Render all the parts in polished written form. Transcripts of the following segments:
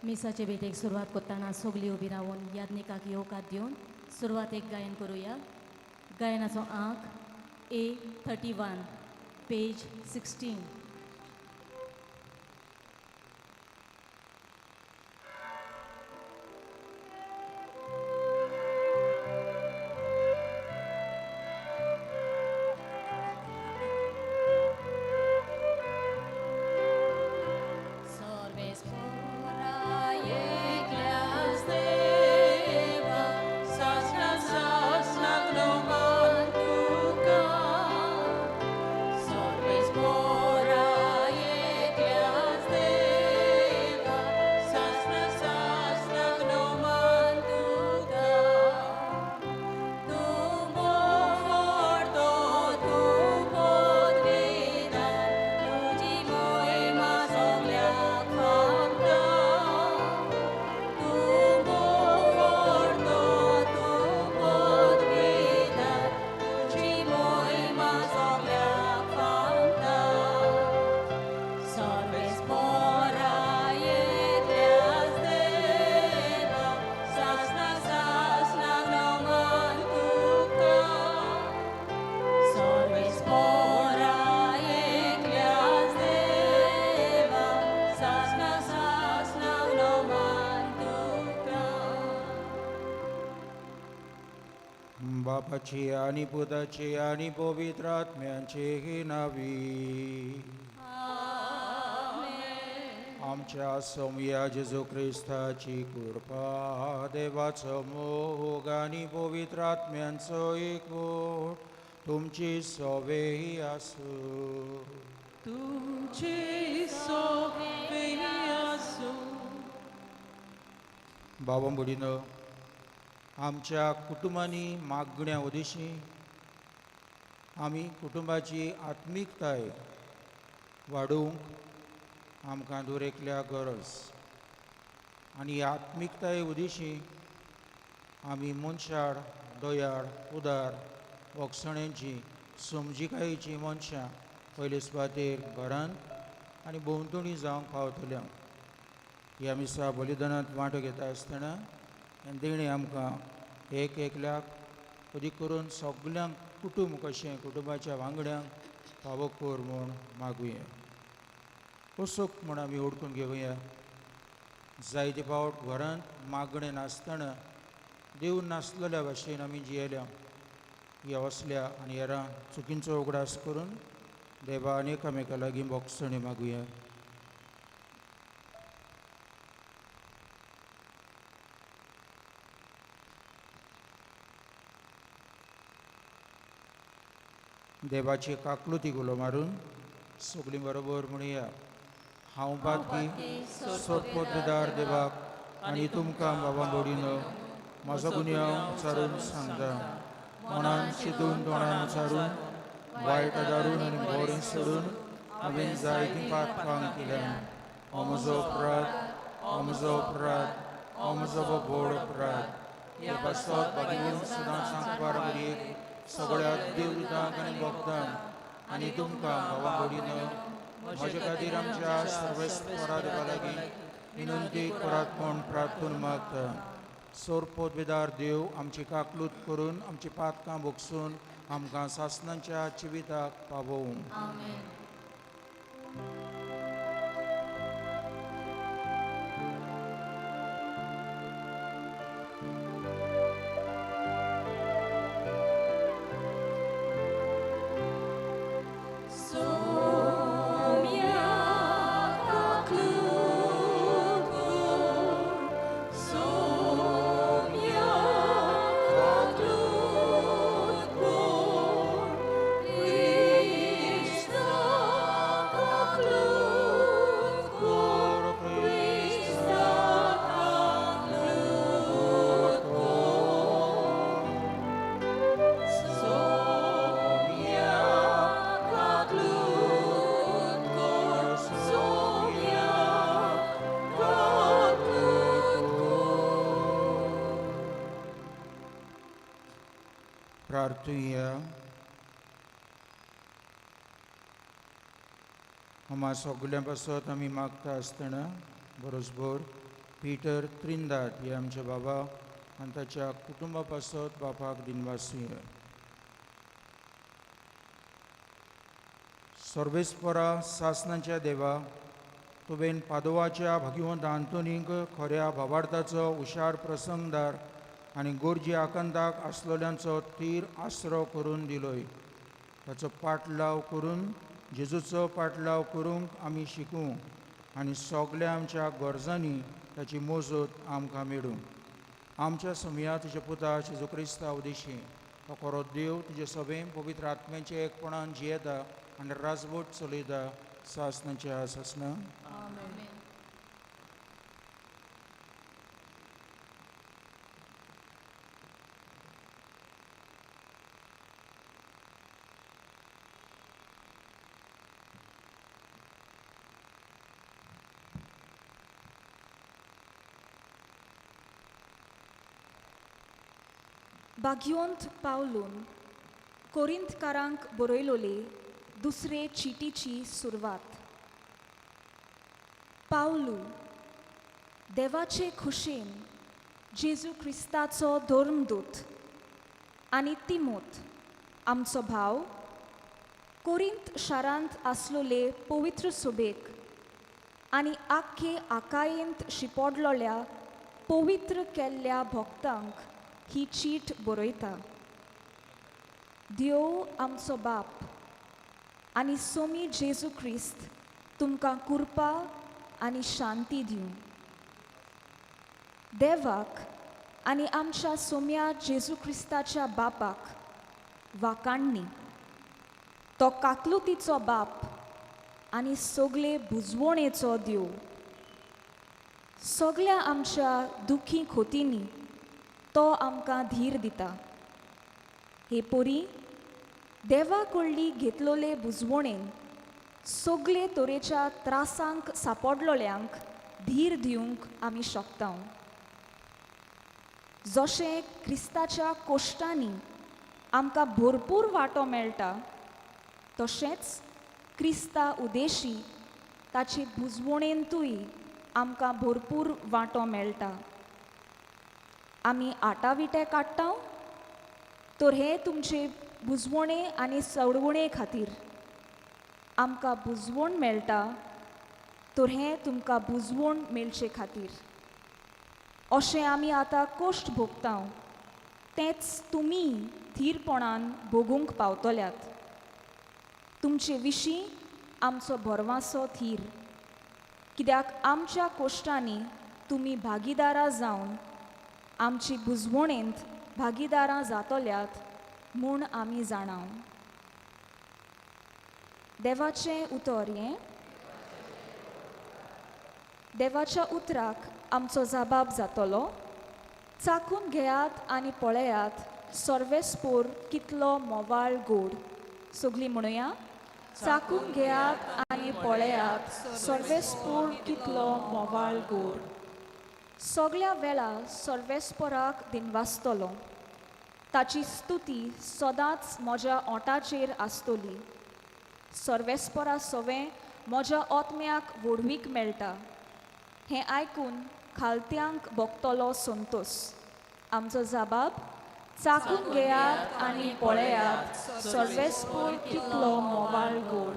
मिसाचे भेटेक सुरवात करतना सगळीं उबी रावन याज्ञिकाक येवकार दिवन सुरवातेक गायन करुया. गायनाचो आंक A31 page 16. बापाची आणि पुताची आणि पवित्र आत्म्याचे नावी. आमच्या सोमया जेजू क्रिस्ताची कृपा, देवाचो मोग आणि पवित्र आत्म्यांचो एकवट तुमची सोवेही आसूं. तुमची सोवेही आसूं. बाबा भयणीनो, आमच्या कुटुंबांनी मागण्या उदेशी आमी कुटुंबाची आत्मिकताय वाडोवंक आमकां दरेकल्या गरज आनी ह्या आत्मिकताये उदेशी आमी मनशाळ, दयाळ, उदार, भोगसण्यांची, समजिकायेची मनशां पयले सुवातेर घरांत आनी भोंवतणी जावंक पावतल्या. ह्या मिसा बलिदानांत वांटो घेता आसतना देणें आमकां एक एकल्याक अदीक करून सगल्यांक कुटुंब कशें कुटुंबाच्या वांगड्यांक फावो कर म्हूण मागुया. असोक म्हूण आमी ओडकून घेवया. जायते फावट घरांत मागणें नासतना देव नासलेल्या भाशेन आमी जियेल्या. ह्या असल्या आनी हेरां चुकींचो उगडास करून देवा आनी एकामेका लागीं भोगसणी मागुया. देवाची काकलुती उलो मारून सगळीं बरोबर म्हणया. हांव पातकी सोदपोतदार देवाक आनी तुमकां बाबा बोडीनो म्हजो गुन्यांव उचारून सांगता. मनान चिंतून तोंडान उचारून वायट दारून आनी बरें सोडून हांवें जायतीं पातकां केल्यां. हो म्हजो अपराध, हो म्हजो अपराध, हो म्हजो व्हड अपराध. हे पासत बागेवन सदांच सांगपार मरयेक सगळ्या देवदूतांक आनी भक्तांक आनी तुमकां बाबा बोडीनो म्हजे खातीर आमच्या सर्वेस्परा देवा लागीं विनंती करात म्हूण प्रार्थना मागता. सोरपोतवेदार देव आमची काकलूत करून आमची पातकां भोगसून आमकां सासणाच्या जिविताक पावोवं. प्रार्थुया. आम्हा सगळ्यां पासत आमी मागता आसतना बरोबर पीटर त्रिंदाद हे आमचे बाबा आनी ताच्या कुटुंबा पासत बापाक दिनवासुया. सर्वेस्परा सासनाच्या देवा, तुवें पादोवाच्या भाग्यवंत आंतोनीक खऱ्या भावार्थाचो हुशार प्रसंगदार आनी गोरजी आकांताक आसलेल्यांचो तीर आसरो करून दिलोय. ताचो पाटलाव करून जेजूचो पाटलाव करूंक आमी शिकूं आनी सगल्या आमच्या गरजांनी ताची मोजत आमकां मेळूं. आमच्या समया तुज्या पुता जेजू क्रिस्ता उदेशी तो खरो देव तुजे सभेन पवित्र आत्म्याच्या एकपणान जियेता आनी राजवट चलयता सासनाच्या सासना. भाग्यवंत पावलून कोरिंथकारांक बरयलोले दुसरे चिटीची सुरवात. पावलू देवाचे खुशेन जेजू क्रिस्ताचो धर्मदूत आनी तिमोत आमचो भाव कोरिंथ शारांत आसलोले पवित्र सुबेक आनी आख्खे आकायेंत शिपोडलोल्या पवित्र केल्ल्या भक्तांक ही चीट बरयता. देव आमचो बाप आनी सोमी जेजू क्रिस्त तुमकां कृपा आनी शांती दिवं. देवाक आनी आमच्या सोम्या जेजू क्रिस्ताच्या बापाक वाकाणणी, तो काकलुतीचो बाप आनी सगळे बुजवणेचो देव, सगळ्या आमच्या दुखी खोतींनी तो आमकां धीर दिता. हे पोरी देवा कडली घेतलोले बुजवणेन सगळे तरेच्या त्रासांक सापडलोल्यांक धीर दिवंक आमी शकता. जशें क्रिस्ताच्या कोश्टांनी आमकां भरपूर वांटो मेळटा तशेंच क्रिस्ता उदेशी ताचे बुजवणेंतूय आमकां भरपूर वांटो मेळटा. आमी आटाविटे काडटा तर हे तुमचे बुजवणे आनी चडवणे खातीर आमकां बुजवण मेळटा तर हें तुमकां बुजवण मेळचे खातीर. अशें आमी आतां कश्ट भोगता तेंच तुमी थीरपणान भोगूंक पावतल्यात. तुमचे विशीं आमचो भरवासो थीर, कित्याक आमच्या कोश्टांनी तुमी भागीदारां जावन आमची बुजवणेंत भागीदारां जातल्यात म्हूण आमी जाणाव. देवाचें उतर हें. देवाच्या उतराक आमचो जबाब जातलो. चाखून घेयात आनी पळयात सर्वेस्पोर कितलो मोवाळ गोड. सगळीं म्हणुया, चाखून घेयात आनी पळयात सर्वेस्पोर कितलो मोवाळ गोड. सगळ्या वेळा सर्वेस्पोराक दिनवासतलो, ताची स्तुती सदांच म्हज्या ओंठाचेर आसतली. सर्वेस्पोरा सवें म्हज्या आत्म्याक व्हडवीक मेळटा. हें आयकून खालत्यांक भोगतलो संतोस. आमचो जबाब, चाखून घेयात आनी पळयात सर्वेस्पोर कितलो मोवाळ गोड.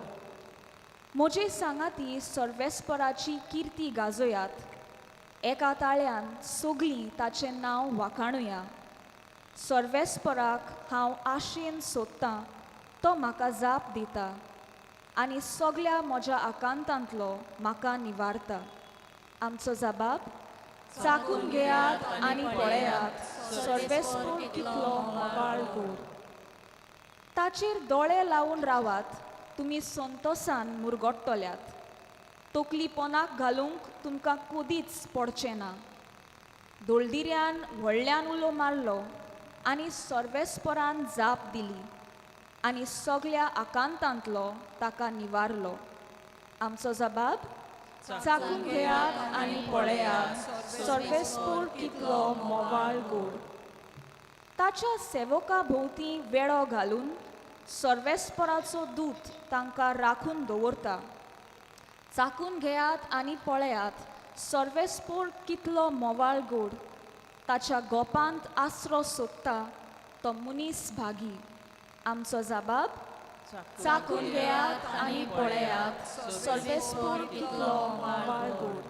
म्हजे सांगाती सर्वेस्पोराची किर्ती गाजोयात, एका ताळ्यान सगळीं ताचें नांव वाखाणुया. सर्वेस्पोराक हांव आशेन सोदतां, तो म्हाका जाप दिता आनी सगळ्या म्हज्या आकांतांतलो म्हाका निवारता. आमचो जबाब, चाखून घेयात आनी पळयात सर्वेस्पोर कितलो मोवाळ गोड. ताचेर दोळे लावन रावात, तुमी संतोसान मुरगोट्टल्यात. तकली पोनाक घालूंक तुमकां कदीच पडचें ना. दोळदिऱ्यान व्हडल्यान उलो मारलो आनी सर्वेस्पोरान जाप दिली आनी सगळ्या आकांतांतलो ताका निवारलो. आमचो जबाब, चाखून घेयात आनी पळयात सर्वेस्पोर कितलो मोवाळ गोड. ताच्या सेवका भोंवती वेळो घालून सर्वेस्पोराचो दूत तांकां राखून दवरता. चाखून घेयात आनी पळयात सर्वेस्पोर कितलो मोवाळ गोड, ताच्या गोपांत आसरो सोदता तो मनीस भागी। आमचो जबाब चाखून घेयात आनी पळयात सर्वेस्पोर कितलो मोवाळ गोड।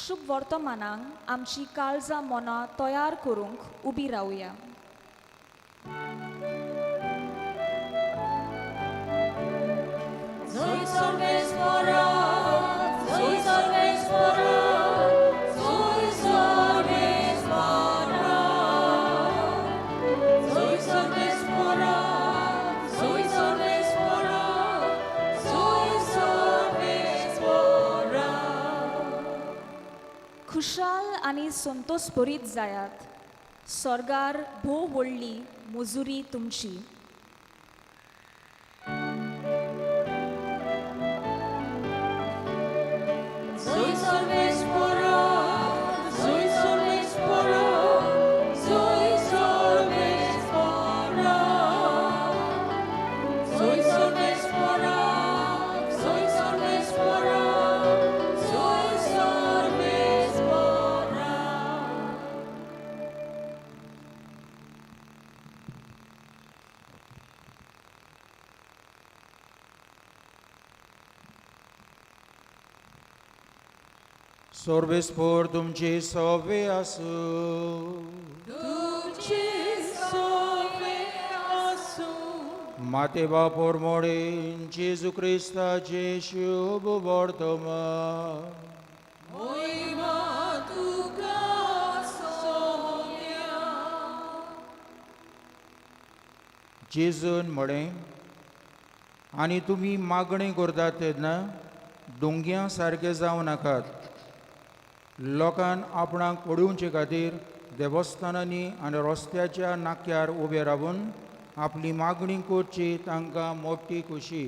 शुभ वर्तमानांक आमची काळजां मनां तयार करूंक उबी रावया। खुशाल आनी संतोष भरीत जायात, स्वर्गार भोव व्हडली मजुरी तुमची। सर्वेस्पोर तुमची सोवे आसूं, तुमची सोवे आसूं। माते बापोर मोडेन जेजू क्रिस्ताचे शुभ वर्तमान। मोहिमा तुका सोम्या। जेजून म्हळें, आनी तुमी मागणी करतात तेन्ना दोंग्यां सारके जावं नाकात। लोकान आपणाक पडोवचे खातीर देवस्थानांनी आनी रस्त्याच्या नाक्यार उबे रावून आपली मागणी करची तांकां मोटी खोशी।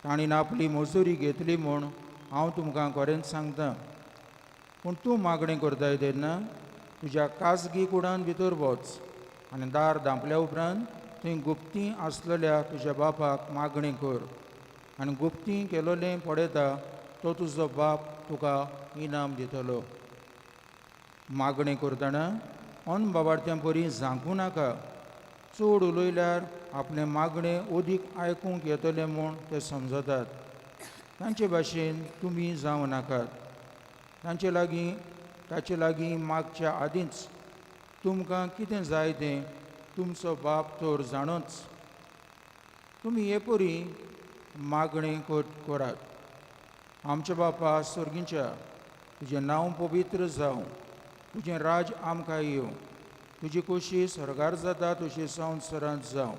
तांणी आपली मजुरी घेतली म्हूण हांव तुमकां खरेंच सांगता। पूण तूं मागणी करताय तेन्ना तुज्या खाजगी कुडान भितर वच आनी दार धांपल्या उपरांत थंय गुप्ती आसलेल्या तुज्या बापाक मागणी कर आनी गुप्ती केलोलें पळयता तो तुजो बाप तुका इनाम दितलो। मागणी करतना अनबाबार्थ्यां परी झांकूं नाका। चड उलयल्यार आपलें मागणें अदीक आयकूंक येतलें म्हूण ते समजतात। तांचे भाशेन तुमी जावं नाकात। तांचे लागीं ताचे लागीं मागच्या आदींच तुमकां कितें जाय तें तुमचो बाप तर जाणूच। तुमी हे परी मागणें करात। आमच्या बापा सर्गीच्या, तुजें नांव पवित्र जावं, तुजें राज आमकां येवं, तुजी खोशी स्वर्गार जाता तशी संवसारांत जावं।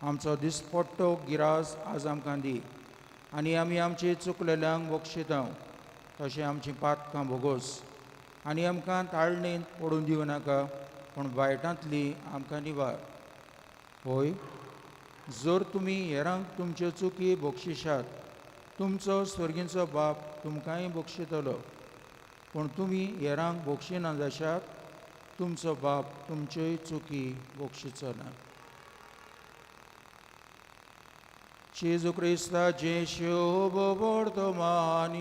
आमचो दिसपट्टो गिरास आज आमकां दी आनी आमी आमचे चुकलेल्यांक बक्षितांव तशें आमचीं पातकां भोगोस आनी आमकां ताळणेंत पडून दिवं नाका, पूण वायटांतली आमकां निवार। होय, जर तुमी हेरांक तुमच्यो चुकी बक्षिशात तुमचो स्वर्गींचो बाप तुमकांय बक्षितलो। पूण तुमी हेरांक बक्षिना जाशात तुमचो बाप तुमच्योय चुकी बक्षिचो ना। जेजू क्रिस्ताचें शुभ वर्तमान।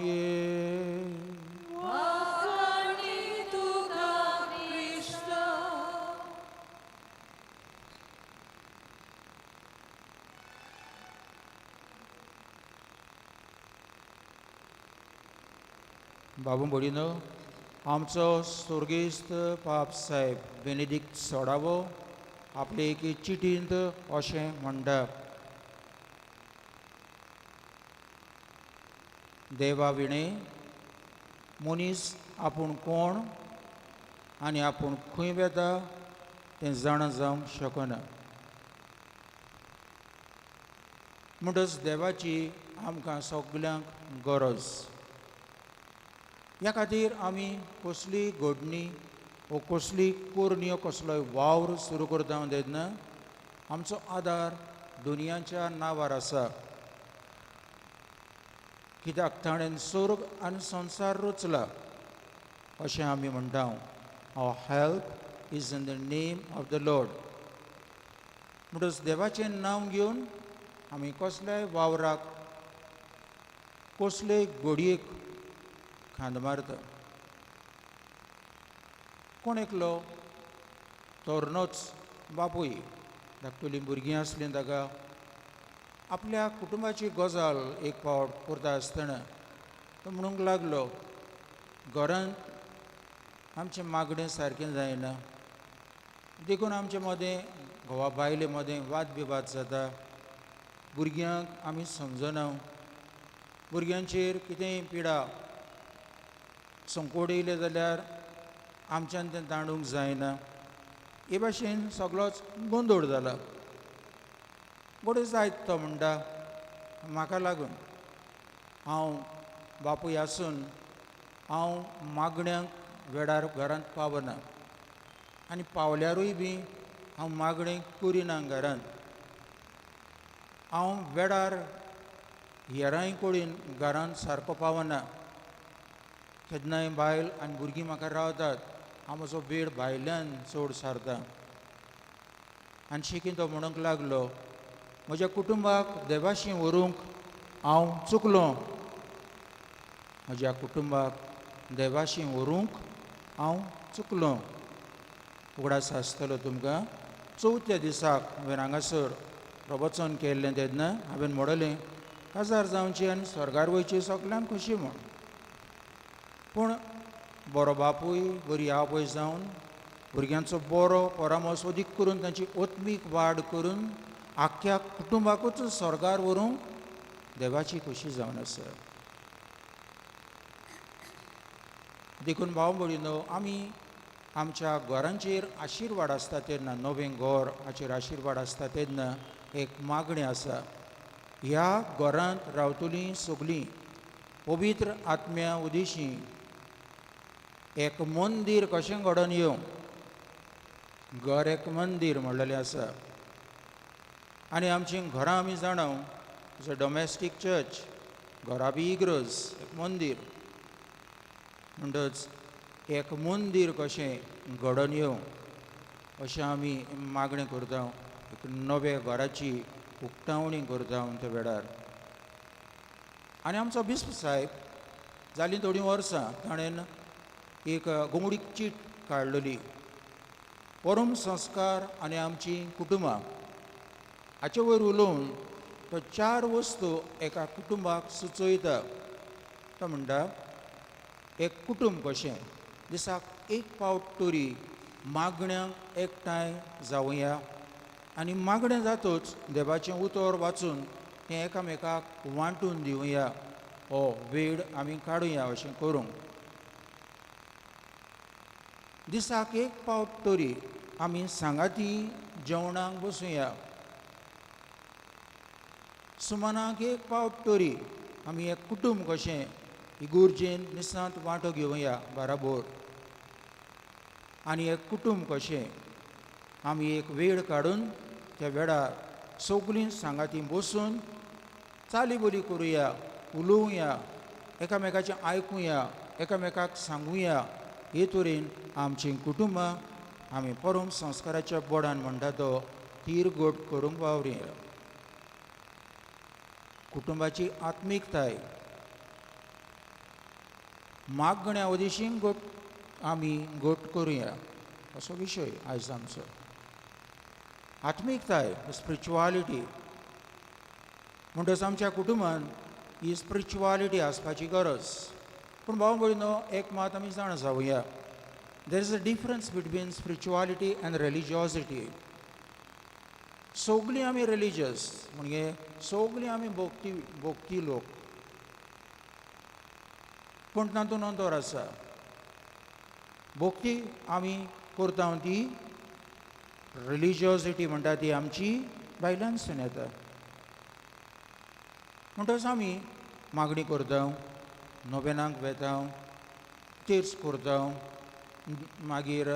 बाबू भयणीनो, आमचो स्वर्गेस्त पाप साहेब बेनेदिक्त सोडावो आपले एके चिटींत अशें म्हणटा, देवा विणे मनीस आपूण कोण आनी आपूण खंय वेता तें जाणा जावंक शकना। म्हणटच देवाची आमकां सगल्यांक गरज। ह्या खातीर आमी कसली घडणी वो कसली कोरणी वो कसलोय वावर सुरू करता तेन्ना आमचो आदार दुनियाच्या नांवार आसा। कित्याक ताणें स्वर्ग आनी संवसार रचला अशें आमी म्हणटा। Our help is in the name of the Lord. म्हणटच देवाचें नांव घेवन आमी कसल्याय वावराक कसलेय घडयेक खांद मारता. कोण एकलो तोरनोच बापूय, धाकटुलीं भुरगीं आसलीं ताका, आपल्या कुटुंबाची गजाल एक फावट करता आसतना तो म्हणूंक लागलो, घरांत आमचें मागणें सारकें जायना, देखून आमचे मदें घोवा बायले मदें वाद विवाद जाता, भुरग्यांक आमी समजना, भुरग्यांचेर कितेंय पिडा संकोट येयलें जाल्यार आमच्यान तें दांडूंक जायना. हे भाशेन सगळोच गोंदळ जाला. गोडे जायत तो म्हणटा, म्हाका लागून हांव बापूय आसून हांव मागण्यांक वेळार घरांत पावना आनी पावल्यारूय बी हांव मागणें करिना घरांत. हांव वेळार हेरांय कडेन घरांत सारको पावना. केन्नाय बायल आनी भुरगीं म्हाका रावतात, हांव म्हजो वेळ भायल्यान चड सारता. आनी शेकीं तो म्हणूंक लागलो, म्हज्या कुटुंबाक देवाशी व्हरूंक हांव चुकलो, म्हज्या कुटुंबाक देवाशी व्हरूंक हांव चुकलो. उगडास आसतलो तुमकां, चवथ्या दिसाक हांवें हांगासर प्रवचन केल्लें तेन्ना हांवें म्हणलें, काजार जावचें आनी स्वर्गार वयचें सगल्यांक खोशी म्हूण. पूण बरो बापूय बरी आवय जावन भुरग्यांचो बरो परामर्श अदीक करून तांची आत्मीक वाड करून आख्ख्या कुटुंबाकूच स्वर्गार व्हरूंक देवाची खोशी जावन आसा. देखून भाव भयणीनो, आमी आमच्या घरांचेर आशिर्वाद आसता तेन्ना, नवें घर हाचेर आशिर्वाद आसता तेन्ना एक मागणें आसा, ह्या घरांत रावतलीं सगळीं पवित्र आत्म्या उदेशी एक मंदीर कशें घडोवन येवं. घर एक मंदीर म्हणलेलें आसा आनी आमचीं घरां आमी जाणाव is a domestic church, घरा बी इग्रोज एक मंदीर. म्हणटच एक मंदीर कशें घडोवन येवं अशें आमी मागणें करता, एक नव्या घराची उक्तावणी करता त्या वेळार. आनी आमचो बिस्प साहेब जालीं थोडीं वर्सां ताणें एक गोंगडीक चीट काडलेली, परम संस्कार आनी आमचीं कुटुंबां हाचे वयर उलोवन तो 4 वस्तू एका कुटुंबाक सुचयता. तो म्हणटा, एक कुटुंब कशें दिसाक एक फावट तरी मागण्यांक एकठांय जावया आनी मागणें जातूच देवाचें उतर वाचून तें एकामेकाक वांटून दिवया, हो वेळ आमी काडुया अशें करूंक. दिसाक एक फावट तरी आमी सांगाती जेवणाक बसुया. सुमानाक एक फावट तरी आमी एक कुटुंब कशें इगुर्जेन मिसांत वांटो घेवया बराबर. आनी एक कुटुंब कशें आमी एक वेळ काडून त्या वेळार सगळीं सांगाती बसून चाली बोली करुया, उलोवया, एकामेकाचें आयकुया, एकामेकाक सांगुया. हे तरेन आमचीं कुटुंबां आमी परम संस्काराच्या बोडान म्हणटा तो तीर गोट करूंक वावरुया. कुटुंबाची आत्मिकताय मागण्या उदेशीन गोट आमी गोट करुया असो विशय आयज आमचो. आत्मिकताय, स्पिरिच्युआलिटी म्हणटच आमच्या कुटुंबान ही स्पिरिच्युआलिटी आसपाची गरज. पूण भाव भयणो, एक मात आमी जाणा जावया, there is a difference between spirituality and religiosity. सगळीं आमी रिलीजियस म्हणजे सगळीं आमी भक्ती लोक, पूण तातूंत अंतर आसा. भक्ती आमी करता ती रिलीजियोसिटी म्हणटा ती आमची भायल्यानसून येता. म्हणटच आमी मागणी करता, नोवेनाक वेता, तीर्स करता, मागीर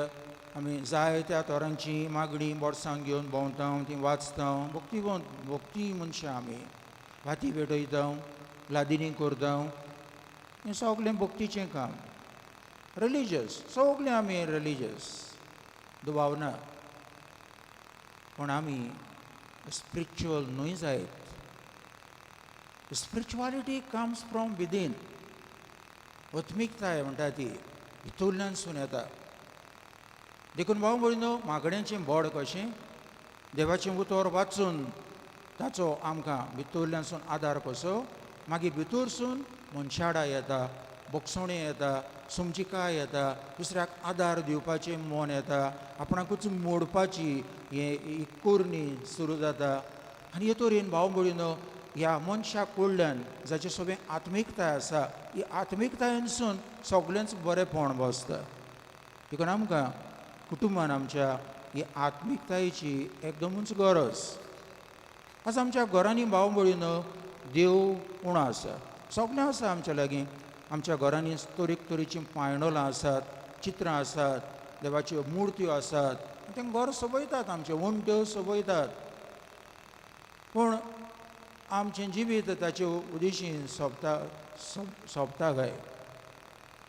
आमी जायत्या तरांची मागणी बोर्सांक घेवन भोंवता, ती वाचता, भक्ती भक्ती मनशां आमी वाती पेटयता, लादिनी करता, हें सगळें भक्तीचें काम. रिलीजियस सगळें आमी रिलीजियस, दुबाव ना, पूण आमी स्पिरिच्युअल न्हय जायत. Spirituality comes from within, आत्मिकताय म्हणटा ती भितरल्यानसून येता. देखून भाव भयणीनो, मागण्यांचें बोड कशें देवाचें उतर वाचून ताचो आमकां भितरल्यानसून आदार कसो, मागीर भितरसून मनशाडा येता, भोगसणी येता, समजिकाय येता, दुसऱ्याक आदार दिवपाचें मन येता, आपणाकूच मोडपाची हे करणी सुरू जाता. आनी हे तरेन भाव भयणीनो, ह्या मनशा कडल्यान जाचे सगळें आत्मिकताय आसा, ही आत्मिकतायेनसून सगळेंच बरेंपण बसता. देखून आमकां कुटुंबान आमच्या ही आत्मिकतायेची एकदमूच गरज. आज आमच्या घरांनी भाव भयणीनो देव उणो आसा, सगळें आसा आमच्या लागीं. आमच्या घरांनी तरेक तरेचीं पायणोलां आसात, चित्रां आसात, देवाच्यो मुर्त्यो आसात, तें घर सोबयतात, आमच्यो वण्ट्यो सोबयतात. पूण आमचें जिवीत ताचे उदेशीं सोंपता, सोंपता काय?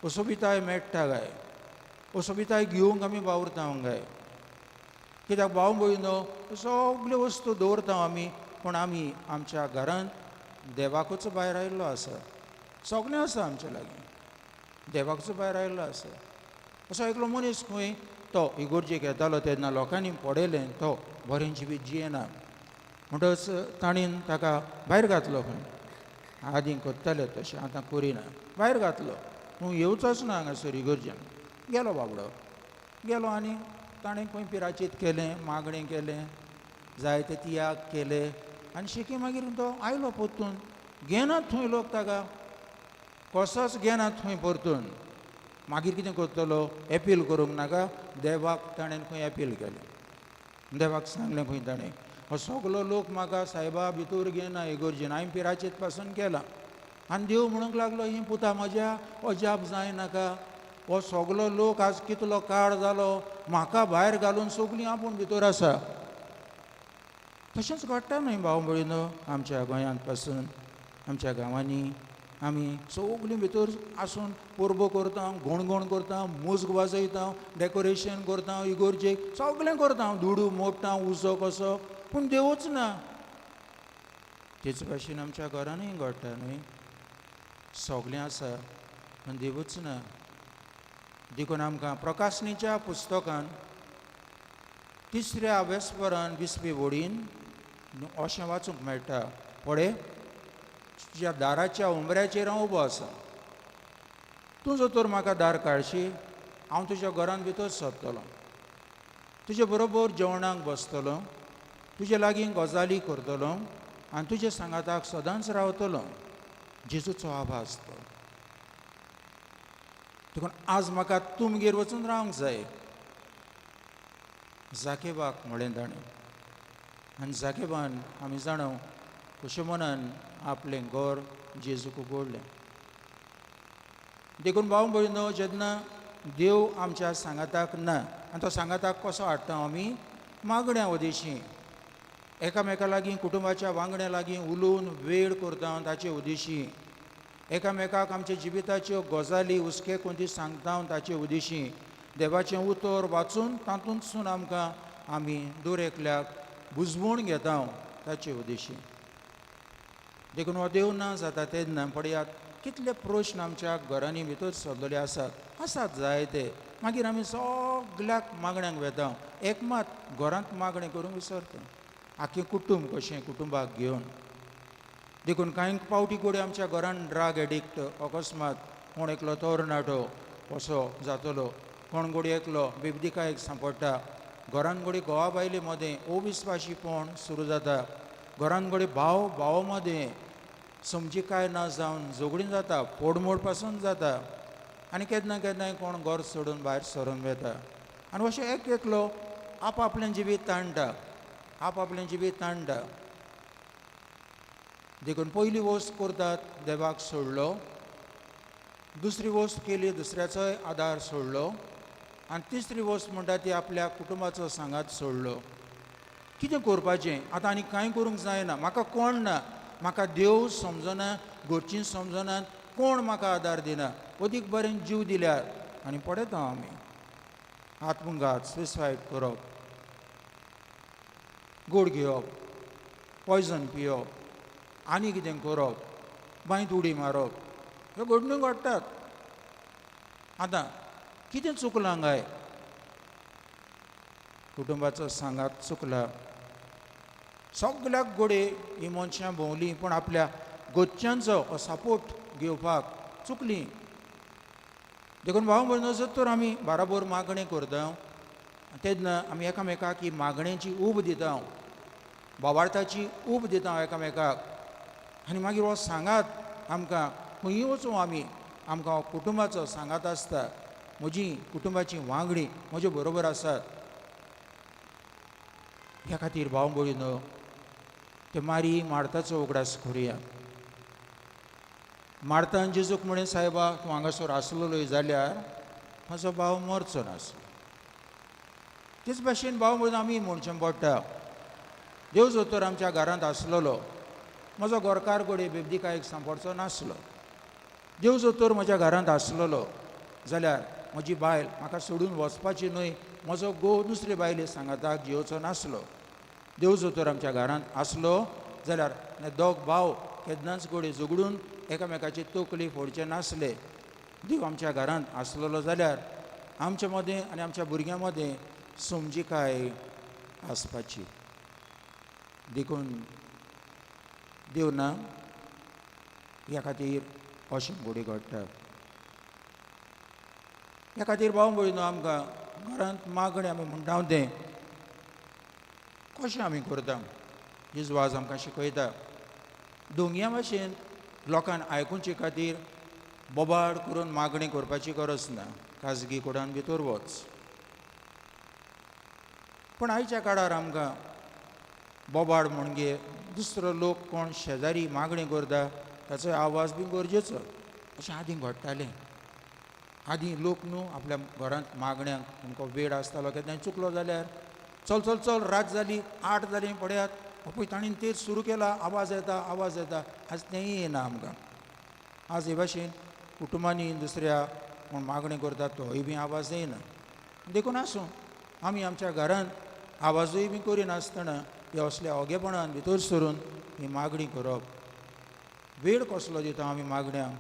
असोबिताय मेळटा काय? असोबिताय घेवंक आमी वावुरता काय? कित्याक भाव भयणीनो, सगल्यो वस्तू दवरता आमी, पूण आमी आमच्या घरांत देवाकूच भायर आयिल्लो आसा. सगळें आसा आमच्या लागीं, देवाकूच भायर आयिल्लो आसा. असो एकलो मनीस खंय तो इगोर्जेक येतालो तेन्ना लोकांनी पळयलें तो बरें जिवीत जियेना, म्हणटच ताणें ताका भायर घातलो. खंय आदीं करताले तशें आतां करिना, भायर घातलो. तूं येवचोच ना हांगासर इगोर्जेन. गेलो बाबडो, गेलो आनी ताणें खंय पिराचीत केलें, मागणें केलें, जायते तियाग केले आनी शेकी मागीर तो आयलो परतून. घेनात थंय लोक ताका, कसोच घेनात थंय परतून. मागीर कितें करतलो? एपील करूंक नाका, देवाक ताणें खंय एपील केलें, देवाक सांगलें खंय ताणें, हो सगलो लोक म्हाका सायबा भितर घेना इगोर्जेन, हांवें पिराचीत पासून केलां. आनी देव म्हणूंक लागलो, ही पुता म्हज्या अजाप जायनाका, हो सगलो लोक आज कितलो काळ जालो म्हाका भायर घालून सगलीं आपूण भितर आसा. तशेंच घडटा न्हय भाव भयणीनो, आमच्या गोंयांत पासून आमच्या गांवांनी आमी सगलीं भितर आसून परबो करता, गणगण करता, मुज्ग वाजयता, डेकोरेशन करता, इगोर्जेक सगळें करता, दुडू मोडटा, उजो कसो, पूण देवूच ना. तेच भाशेन आमच्या घरानूय घडटा न्हय, सगळें आसा पूण देवूच ना. देखून आमकां प्रकाशनीच्या पुस्तकान तिसऱ्या वेस्परान विसवी वडीन अशें वाचूंक मेळटा, पळय तुज्या दाराच्या उमऱ्याचेर हांव उबो आसा, तूं जर तर म्हाका दार काडशी हांव तुज्या घरान भितर सरतलो, तुजे बरोबर जेवणाक बसतलो, तुजे लागीं गजाली करतलो आनी तुजे सांगाताक सदांच रावतलो. जेजूचो आभास तो. देखून आज म्हाका तुमगेर वचून रावंक जाय, जाकेबाक म्हळें ताणें. आनी जाकेबान आमी जाणा कशें मनान आपलें घर जेजूक उगडलें. देखून भाव भयणीनो, जेन्ना देव आमच्या सांगाताक ना आनी तो सांगाताक कसो हाडटा आमी मागण्या उदेशीं, एकामेका लागीं कुटुंबाच्या वांगड्या लागीं उलोवन वेळ करता ताचे उदेशीं, एकामेकाक आमच्या जिविताच्यो गजाली हुस्के कोणती सांगता ताचे उदेशीं, देवाचें उतर वाचून तातूंतसून आमकां आमी दर एकल्याक बुजवण घेता ताचे उदेशीं. देखून हो देव ना जाता तेन्ना पळयात कितले प्रश्न आमच्या घरांनी भितर सरलेले आसात, आसात जायते. मागीर आमी सगल्याक मागण्यांक वेता, एक मात घरांत मागणें करूंक विसरता, आख्खें कुटुंब कशें कुटुंबाक घेवन. देखून कांय पावटी गोडे आमच्या घरान ड्रग एडिक्ट अकस्मात कोण एकलो तरणाटो असो जातलो, कोण गोडी एकलो बेबदिकायेक सांपडटा, घरान गोडी घोवा बायले मदें अविस्वाशीपण सुरू जाता, घरान गोडी भाव भाव मदें समजिकाय ना जावन झगडीं जाता, पोडमोड पासून जाता आनी केन्ना केन्नाय कोण घर सोडून भायर सरून वता. आनी अशें एक एकलो आपआपलें जिवीत ताणटा, आपआपलें जिवीत ताणटा. देखून पयली वस्त करतात देवाक सोडलो, दुसरी वस्त केली दुसऱ्याचोय आदार सोडलो, आनी तिसरी वस्त म्हणटा ती आपल्या कुटुंबाचो सांगात सोडलो. कितें करपाचें आतां? आनी कांय करूंक जायना, म्हाका कोण ना, म्हाका देव समजना, घरचीं समजनात, कोण म्हाका आदार दिना, अदीक बरें जीव दिल्यार आनी पळयता आमी आत्मघात, सुसायड करप, गोड घेवप, पॉयजन पिवप, आनी कितें करप, बांयत उडी मारप, ह्यो घडण्यो घडटात. आतां कितें चुकलां काय? कुटुंबाचो सांगात चुकला. सगल्याक गोडे ही मनशां भोंवलीं पूण आपल्या गोच्यांचो हो सपोर्ट घेवपाक चुकलीं. देखून भाव भयणो जर तर आमी बाराबोर मागणें करता तेन्ना आमी एकामेकाक ही मागणेची ऊब दिता, भावार्थाची ऊब दिता एकामेकाक आनी मागीर हो सांगात आमकां खंयूय वचूं आमी आमकां हो कुटुंबाचो सांगात आसता. म्हजी कुटुंबाची वांगडी म्हजे बरोबर आसात. ह्या खातीर भाव भयणो ते मारी मार्ताचो उगडास करुया. मार्तान जेजूक म्हणें, सायबा तूं हांगासर आसलेलोय जाल्यार म्हजो भाव मरचो नासलो. तेच भाशेन भाव भयणो आमी म्हणचें पडटा, देव जो तर आमच्या घरांत आसलेलो म्हजो घरकार घडये बेबदीकायेक सांपडचो नासलो. देव जो तर म्हज्या घरांत आसलेलो जाल्यार म्हजी बायल म्हाका सोडून वचपाची न्हय, म्हजो घोव दुसरे बायले सांगाताक जियोचो नासलो. देव जो तर आमच्या घरांत आसलो जाल्यार दोग भाव केन्नाच घडये झगडून एकामेकाची तकली फोडचे नासले. देव आमच्या घरांत आसलेलो जाल्यार आमच्या मदें आनी आमच्या भुरग्यां मदें समजिकाय आसपाची. देखून देव ना ह्या खातीर अशें घडये घडटा. ह्या खातीर भाव भयणो आमकां घरांत मागणें आमी म्हणटा तें कशें आमी करता जेजू आज आमकां शिकयता. दोंगया भाशेन लोकांक आयकुचे खातीर बोबाड करून मागणी करपाची गरज ना, खाजगी कुडान भितर वच. पूण आयच्या काळार आमकां बोबाड म्हणजे दुसरो लोक कोण शेजारी मागणी करता ताचो आवाज बी गरजेचो. अशें आदीं घडटालें. आदीं लोक न्हू आपल्या घरांत मागण्यांक अमको वेळ आसतालो, केन्नाय चुकलो जाल्यार चल चल चल रात जाली 8 जालीं पळयात पळय ताणें तेच सुरू केला, आवाज येता आवाज येता. आज तेंय येना आमकां. आज हे भाशेन कुटुंबांनी दुसऱ्या कोण मागणी करतात तोय बी आवाज येना. देखून आसूं आमी आमच्या घरांत आवाजूय बी करिनासतना ह्या असल्या ओगेपणान भितर सरून ही मागणी करप. वेळ कसलो दिता आमी मागण्यांक?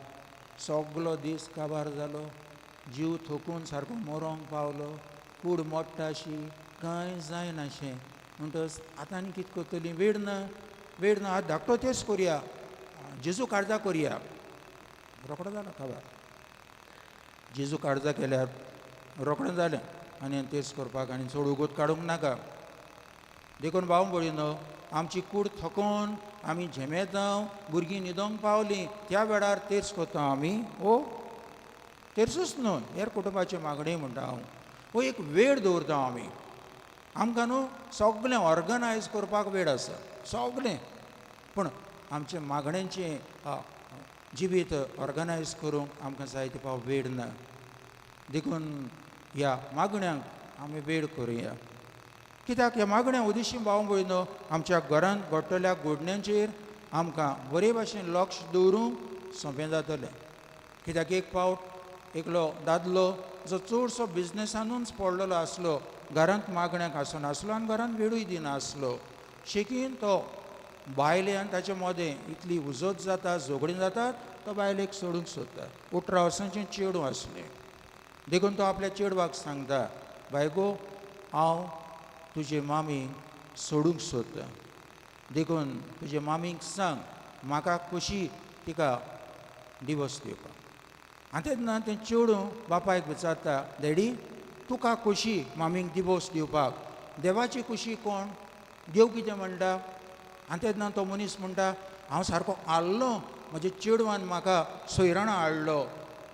सगलो दीस काबार जालो, जीव थकून सारको मरोंक पावलो, कूड मोडटा अशी कांय जायनाशें. म्हणटच आतां आनी कितें करतलीं? वेळ ना, वेळ ना, आतां धाकटो तेच करुया, जेजू काळजा करुया. रोकडो जालो काबार. जेजू काळजा केल्यार रोखडें जालें आनी तेच करपाक आनी चड उगोत काडूंक नाका. देखून भाव भयणो आमची कूड थकोवन आमी झेमेता, भुरगीं न्हिदोंक पावलीं त्या वेळार तेच करता आमी. ओ तेर्सूच न्हय, हेर कुटुंबाची मागणी म्हणटा हांव. हो एक वेळ दवरता आमी. आमकां न्हू सगळें ऑर्गनायज करपाक वेळ आसा सगळें, पूण आमचें मागण्यांचें जिवीत ऑर्गनायज करूंक आमकां जाय ते पाव वेळ ना. देखून ह्या मागण्यांक आमी वेळ करुया. कित्याक ह्या मागण्या उदेशी भाव भयणो आमच्या घरांत घडटल्या घडण्यांचेर आमकां बरे भाशेन लक्ष दवरूंक सोंपें जातलें. कित्याक एक फावट एकलो दादलो जो चडसो बिजनेसानूच पडलेलो आसलो, घरांत मागण्यांक आसनासलो आनी घरांत वेळूय दिनासलो. शेकीन तो बायले आनी ताचे मदें इतली उजत जाता, झगडीं जातात, तो बायलेक सोडूंक सोदता. 18 वर्सांचें चेडूं आसलें. देखून तो आपल्या चेडवाक सांगता, बायगो हांव तुजे मामीक सोडूंक सोदता, देखून तुजे मामीक सांग म्हाका कशी तिका डिवोर्स दिवपाक. आनी तेन्ना तें चेडूं बापायक विचारता, डॅडी तुका कशी मामीक डिवोर्स दिवपाक, देवाची खुशी कोण, देव कितें म्हणटा? आनी तेन्ना तो मनीस म्हणटा, हांव सारको हाल्लो, म्हज्या चेडवान म्हाका सोयराणां हाडलो,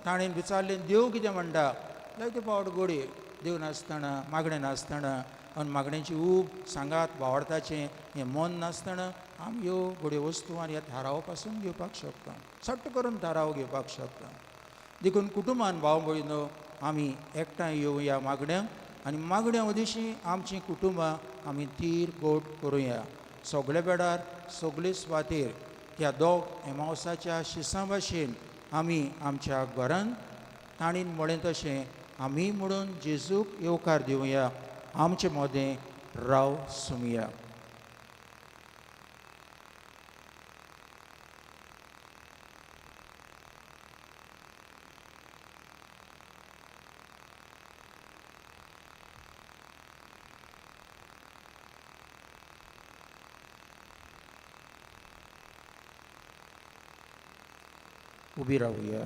ताणें विचारलें देव कितें म्हणटा. जायते फावट घडये देव नासतना, मागणें नासतना आनी मागण्यांची ऊब सांगात भावार्थाचें हें मन नासतना आमी ह्यो घडये वस्तू आनी ह्या थाराव पासून घेवपाक शकता, सट्ट करून थाराव घेवपाक शकता. देखून कुटुंबान भाव भयणो आमी एकठांय येवया मागण्यांक आनी मागण्या उदेशी आमचीं कुटुंबां आमी तीर गोट करुया. सगळे वेळार सगळे सुवातेर त्या दोग एमावसाच्या शिसां भाशेन आमी आमच्या घरान ताणीन म्हळें तशें आमी म्हणून जेजूक येवकार दिवया, आमचे मदें राव सुमया. उबी रावया.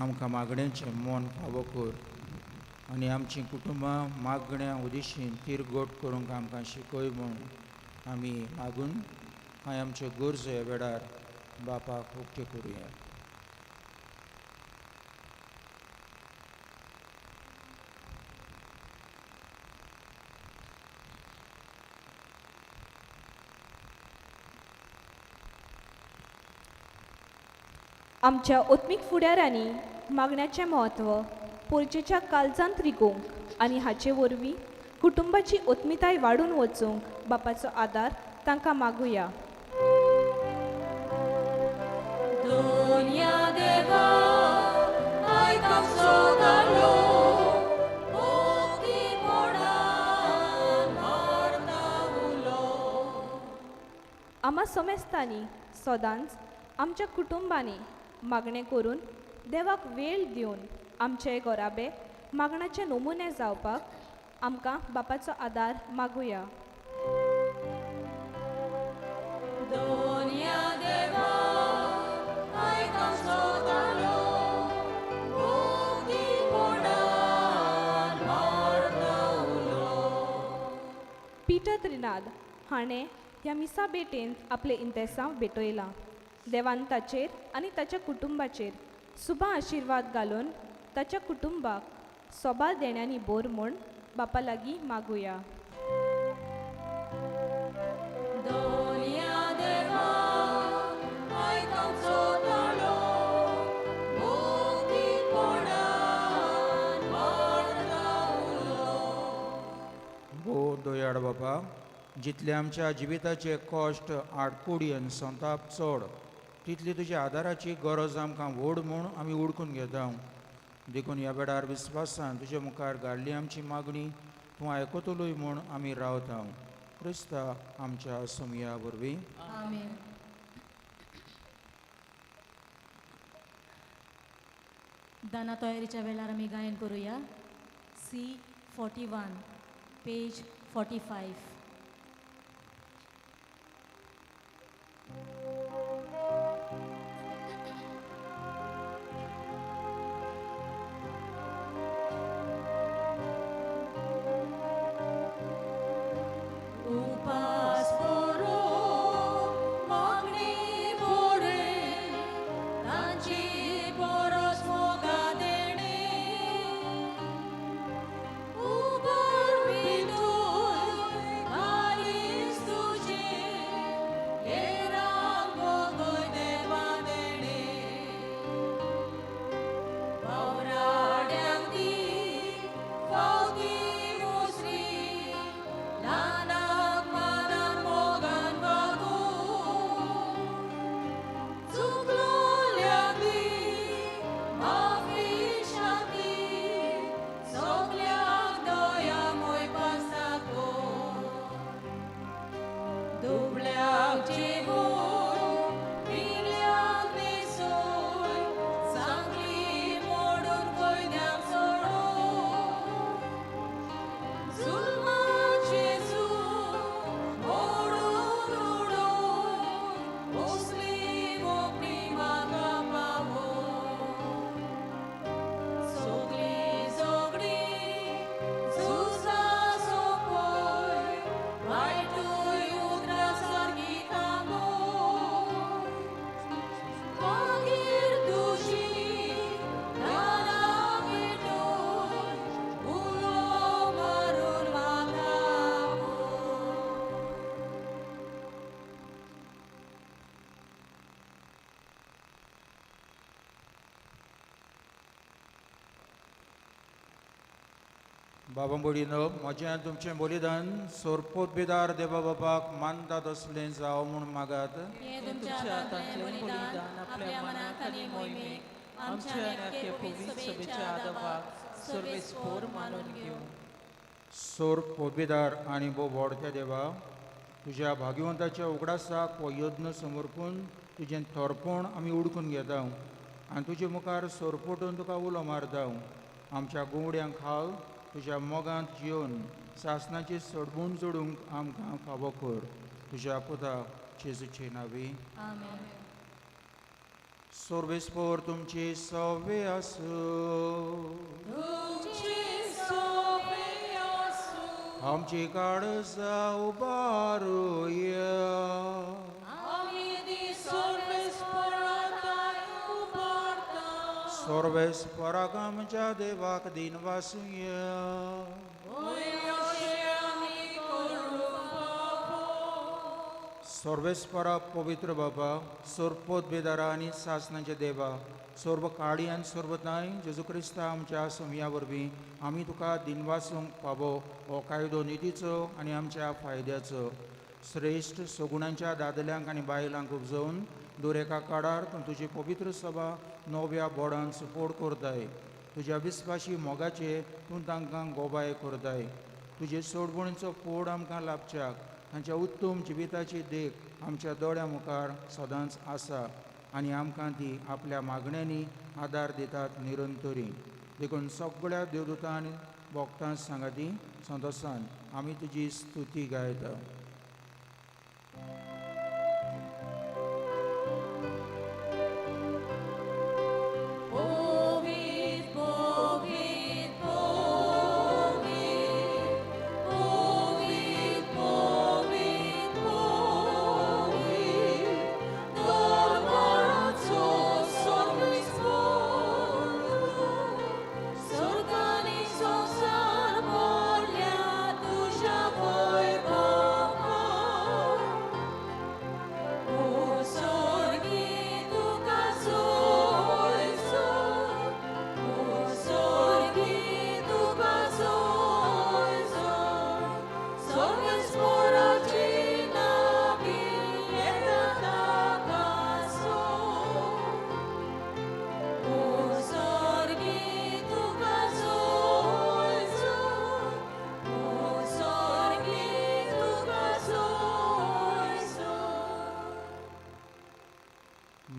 आमकां मागण्यांचें मन फावो कर आनी आमचीं कुटुंबां मागण्या उदेशीन तिरगोट करूंक आमकां शिकय म्हूण आमी मागून कांय आमच्यो गरजो ह्या वेळार बापाक उक्त्यो करुया. आमच्या ओत्मीक फुडाऱ्यांनी मागण्याचें म्हत्व पोरचेच्या काळजांत रिगोवंक आनी हाचे वरवीं कुटुंबाची ओत्मिताय वाडून वचूंक बापाचो आदार तांकां मागुया. दोनया देवा आयक आमचो ताळो, मुक्तीपणान मारता उलो. आमा समेस्तांनी सदांच आमच्या कुटुंबांनी मागणें करून देवाक वेळ दिवन आमचे घराबे मागण्याचे नमुने जावपाक आमकां बापाचो आदार मागुया. दोनया देवा आयक आमचो ताळो, मुक्तीपणान मारता उलो. पिटर त्रिनाद हाणें ह्या मिसा भेटेंत आपलें इंतेसांव भेटयलां. देवान ताचेर आनी ताच्या कुटुंबाचेर सुबा आशिर्वाद घालून ताच्या कुटुंबाक सोबार देण्यांनी बोर म्हूण बापा लागीं मागुया. दोनया देवा आयक आमचो ताळो, मुक्तीपणान मारता उलो. भो दयाळ बापा, जितले आमच्या जिविताचे कश्ट, आडकुडी आनी संताप चड, तितली तुज्या आदाराची गरज आमकां व्हड म्हूण आमी उडकून घेता. देखून ह्या वेळार विस्वासान तुज्या मुखार घाल्ली आमची मागणी तूं आयकतलोय म्हूण आमी रावता. क्रिस्ता आमच्या सोमया वरवीं. आमेन. दाना तयारीच्या वेळार आमी गायन करुया. C 41 page 45. उपास पोरो मागणी बोरे, तांची पोरोस मोगा देणे. उबर पितूय कालीस तुजे, हेरांक भोगय देवा देणे. वावराड्यांक दी फावती मुसरी, ल्हानाक मानान मोगान वागूं. चुकलोल्याक दी माफी शांती, सगल्यांक दया मोयपासाको. दुबळ्याक जेवून पिल्याक न्हेसून, सांगली मोडून कैद्यांक सोडून. जुलमाचें जूं मोडून उडोवन, असली मोगणी म्हाका पावोवन. सगलीं झगडीं झुजां सोंपय, वायटूय उतरां सारकी थांबोय. मागीर तुजी दारां पेटोवन, उलो मारून म्हाका आपोय. बाबा बोडीनो, म्हजें आनी तुमचें बलिदान सोरपोतबेदार देवा बापाक मानता तसलें जावं म्हूण मागात. हें तुमच्या हातांतलें बलिदान आपल्या मनाक आनी मोहिमेक आमच्या आनी आख्खे पवित्र सभेच्या आदाबाक सर्वेस्पोर मानून घेवं. सोर पोतबेदार आनी भोव व्हडत्या देवा, तुज्या भाग्यवंताच्या उगडासाक हो यत्न समर्पून तुजें थोरपण आमी उडकून घेता आनी तुजे मुखार सोरपोटून तुका उलो मारता. आमच्या गुंवड्यांक खाल तुज्या मोगांत जिवन सासणाची सोडवून जोडूंक आमकां फावो कर. तुज्या पुता जेजूचे नांवी आमेन. सर्वेस्पोर तुमची सवे आसूं. आमची काळजां उबारुया. सर्वेस्पराक आमच्या देवाक दिन वासुया. सर्वेस्परा पवित्र बाबा, सर्वपोत बेदारा आनी सासनाचे देवा, सर्व काळी आनी सर्वताय जेजू क्रिस्ता आमच्या समया वरवीं आमी तुका दिनवासूंक फावो हो कायदो नितीचो आनी आमच्या फायद्याचो. श्रेश्ठ सगुणांच्या दादल्यांक आनी बायलांक उपजोवन दर एका काळार तूं तुजी पवित्र सभा नव्या बोडान सपोर्ट करताय. तुज्या विस्वाशी मोगाचे तूं तांकां गोबाय करताय. तुजे सोडवणीचो फोड आमकां लाभच्याक तांच्या उत्तम जिविताची देख आमच्या दोळ्या मुखार सदांच आसा आनी आमकां ती आपल्या मागण्यांनी आदार दितात निरंतरी. देखून सगळ्या देवदूतां आनी भक्तां सांगाती संतोसान आमी तुजी स्तुती गायता.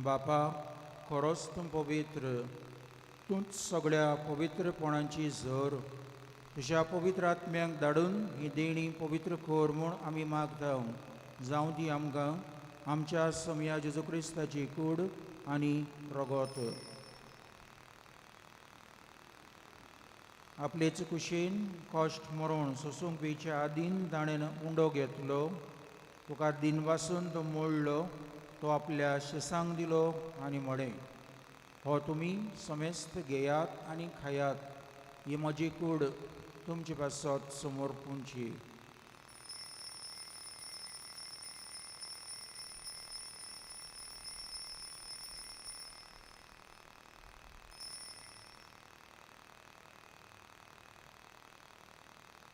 बापा, खरोच तूं पवित्र, तूंच सगळ्या पवित्रपणाची झर. तुज्या पवित्र आत्म्यांक धाडून ही देणी पवित्र कर म्हूण आमी मागता. जावं ती आमकां आमच्या समया जेजू क्रिस्ताची कूड आनी रगत. आपलेच कुशीन कश्ट मरण सोसूंक पिवच्या आदीन ताणें उंडो घेतलो, तुका दिनवासून तो मोडलो, तो आपल्या शिसांक दिलो आनी म्हळें, हो तुमी समेस्त घेयात आनी खायात, ही म्हजी कूड तुमचे पासत समर्पूंची.